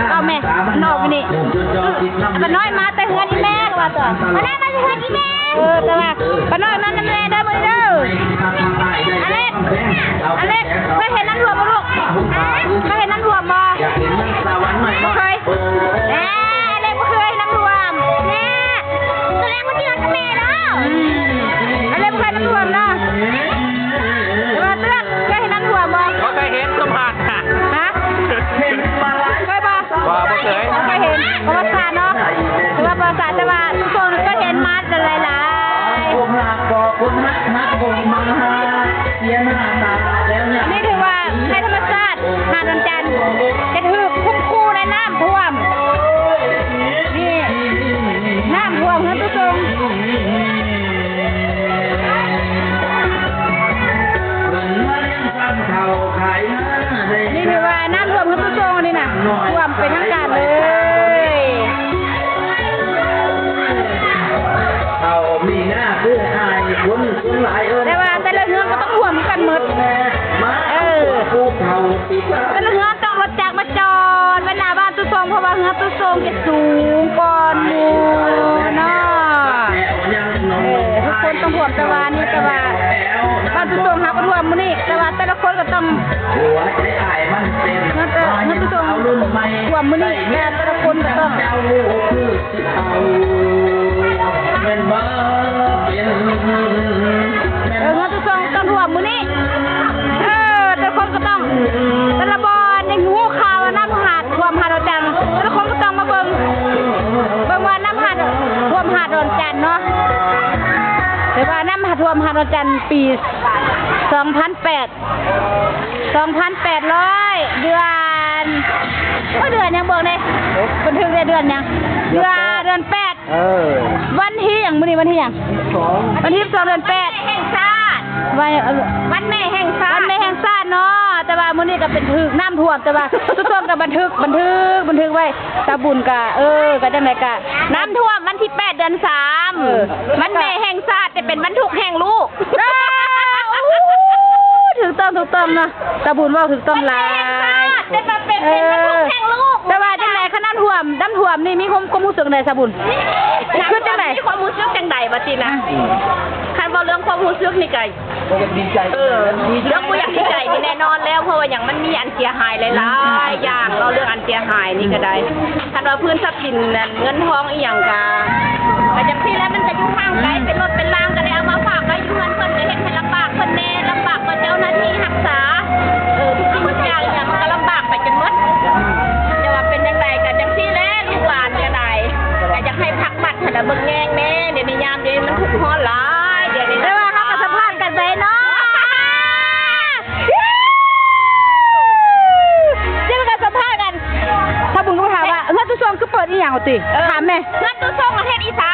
ເອົາແມ່ ນ້ອງນີ້ ປ້ານ້ອຍມາແຕ່ເຮືອນອີ່ແມ່ວ່າຕົວະ ປ້ານ້ອຍມາແຕ່ເຮືອນອີ່ແມ່ ເອີ ແຕ່ວ່າປ້ານ້ອຍນອນນຳແມ່ເດີມື້ນີ້ເດີ ອາເລັກ ອາເລັກ ເຄີຍເຫັນນ້ຳຖ້ວມບໍ່ລູກ ເຄີຍເຫັນນ້ຳຖ້ວມບໍ່? ບໍ່ເຄີຍ ແນ່ ອາເລັກບໍ່ເຄີຍເຫັນນ້ຳຖ້ວມ ແນ່ ຕອນແລກມາເທື່ອກັບແມ່ເດີ ອືມ ອາເລັກບໍ່ເຄີຍນ້ຳຖ້ວມເນາະ ແຕ່ວ່າເຕືອນ ເຄີຍເຫັນນ້ຳຖ້ວມບໍ່? ບໍ່ເຄີຍເຫັນ ສົມພາດ ຮະ? ເຄີຍບໍ່? ບໍ່ ບໍ່ເຄີຍ ບໍ່ເຄີຍເຫັນ ປະຫວັດສາດເນາະ ຖືວ່າປະຫວັດສາດ ແຕ່ວ່າຊຸມຊົນເຄີຍເຫັນມາຫຼາຍໆ ອັນນີ້ຖືວ່າໄພທຳມະຊາດ ຫາດດອນຈັນ ຈະຖືກຂົ່ມຂູ່ໃນນ້ຳຖ້ວມ ນີ້ ນ້ຳຖ້ວມເຮືອນຕູ້ຊົງ ນີ້ຖືວ່ານ້ຳຖ້ວມເຮືອນຕູ້ຊົງນີ້ນະ ຖ້ວມເປັນທາງການເລີຍ ເຂົາມີໜ້າຄືອ້າຍຄົນ ແຕ່ວ່າແຕ່ລະເຮືອນກໍຕ້ອງຖ້ວມກັນໝົດ ເອີ ແຕ່ລະເຮືອນຕ້ອງລົດຈັກມາຈອດໄວ້ໜ້າບ້ານຕູ້ຊົງ ເພາະວ່າເຮືອຕູ້ຊົງຈະສູງກ່ອນໝູ່ເນາະ ເອີ ທຸກຄົນຕ້ອງຖ້ວມ ແຕ່ວ່ານີ້ ແຕ່ວ່າບ້ານຕູ້ຊົງເຮົາກໍຖ້ວມມື້ນີ້ ແຕ່ວ່າແຕ່ລະຄົນກໍຕ້ອງ ເຮືອຕູ້ຊົງຖ້ວມມື້ນີ້ ແຕ່ລະຄົນກໍຕ້ອງ ເອີ ເຮືອຕູ້ຊົງຕ້ອງຖ້ວມມື້ນີ້ ເອີ ແຕ່ລະຄົນກໍຕ້ອງ ແຕ່ລະບ່ອນໄດ້ຮູ້ຂ່າວວ່ານ້ຳຫາດຖ້ວມຫາດດອນຈັນ ແຕ່ລະຄົນກໍຕ້ອງມາເບິ່ງ ເບິ່ງວ່ານ້ຳຫາດຖ້ວມຫາດດອນຈັນເນາະ ແຕ່ວ່ານ້ຳຫາດຖ້ວມຫາດດອນຈັນປີສອງພັນແປດ ສອງພັນແປດຮ້ອຍ ເດືອນ ໂອ້ຍ ເດືອນຫຍັງເບິ່ງແດ່ ບັນທຶກໄດ້ເດືອນຫຍັງ ເດືອນ ເດືອນແປດ ເອີ ວັນທີຫຍັງ ມື້ນີ້ວັນທີຫຍັງ ສິບສອງ ວັນທີສິບສອງ ເດືອນແປດ ແຫ່ງຊາດ ວັນ ເອີ ວັນແມ່ແຫ່ງຊາດ ວັນແມ່ແຫ່ງຊາດເນາະ ແຕ່ວ່າມື້ນີ້ກໍເປັນຖືກນ້ຳຖ້ວມ ແຕ່ວ່າທຸກຄົນກໍບັນທຶກ ບັນທຶກ ບັນທຶກໄວ້ ສາວບຸນກະ ເອີ ກະຈັ່ງໃດກະ ນ້ຳຖ້ວມວັນທີແປດ ເດືອນສາມ ເອີ ວັນແມ່ແຫ່ງຊາດ ແຕ່ເປັນວັນທຸກແຫ່ງລູກ ເອີ ໂອ້ ຖືກຕ້ອງ ຖືກຕ້ອງເນາະ ສາວບຸນເວົ້າຖືກຕ້ອງຫຼາຍ ວັນແມ່ແຫ່ງຊາດ ແຕ່ວ່າເປັນ ເປັນວັນທຸກແຫ່ງລູກ ແຕ່ວ່າຈັ່ງໃດ ຄັນນ້ຳຖ້ວມ ນ້ຳຖ້ວມນີ້ມີຄວາມ ຄວາມຮູ້ສຶກໃດ ສາວບຸນ ຄືຈັ່ງໃດ ມີຄວາມຮູ້ສຶກຈັ່ງໃດ ບັດນີ້ນະ ອືມ ຄັນເວົ້າເລື່ອງຄວາມຮູ້ສຶກນີ້ກະ ເອີ ເລື່ອງບໍ່ຢາກດີໃຈນີ້ແນ່ນອນແລ້ວ ເພາະວ່າຫຍັງ ມັນມີອັນເສຍຫາຍຫຼາຍໆຢ່າງເນາະ ເລື່ອງອັນເສຍຫາຍນີ້ກໍໄດ້ ຄັນວ່າພື້ນຊັບສິນນັ້ນ ເງິນທອງອີ່ຫຍັງກໍ ກໍຈັ່ງຊີ້ແຫຼະ ມັນກໍຢູ່ຫ່າງໄກ ເປັນລົດເປັນລາງກໍໄດ້ເອົາມາຝາກໄວ້ຢູ່ເຮືອນເພິ່ນ ກໍເຮັດໃຫ້ລຳບາກເພິ່ນແນ່ ລຳບາກກວ່າເຈົ້າໜ້າທີ່ຮັກສາ ເອີ ທຸກສິ່ງທຸກຢ່າງ ອີ່ຫຍັງມັນກໍລຳບາກໄປຈົນໝົດ ແຕ່ວ່າເປັນຈັ່ງໃດກໍຈັ່ງຊີ້ແຫຼະ ລູກຫຼານກໍໄດ້ ກໍຢາກໃຫ້ພັກ ບັດຫັ້ນລະເບິ່ງແຍງແນ່ ດຽວນີ້ຍາມດຽວນີ້ມັນທຸກຮ້ອນຫຼາຍ ດຽວນີ້ນະ ແຕ່ວ່າເຮົາກໍສຳພາດກັນໄປເນາະ ດຽວເຮົາກໍສຳພາດກັນ ຖ້າບຸນກໍຖາມວ່າ ເຮືອນຕູ້ຊົງຄືເປີດອີ່ຫຍັງຕິ ເອີ ຖາມແມ່ ເຮືອນຕູ້ຊົງເຮັດອີສາ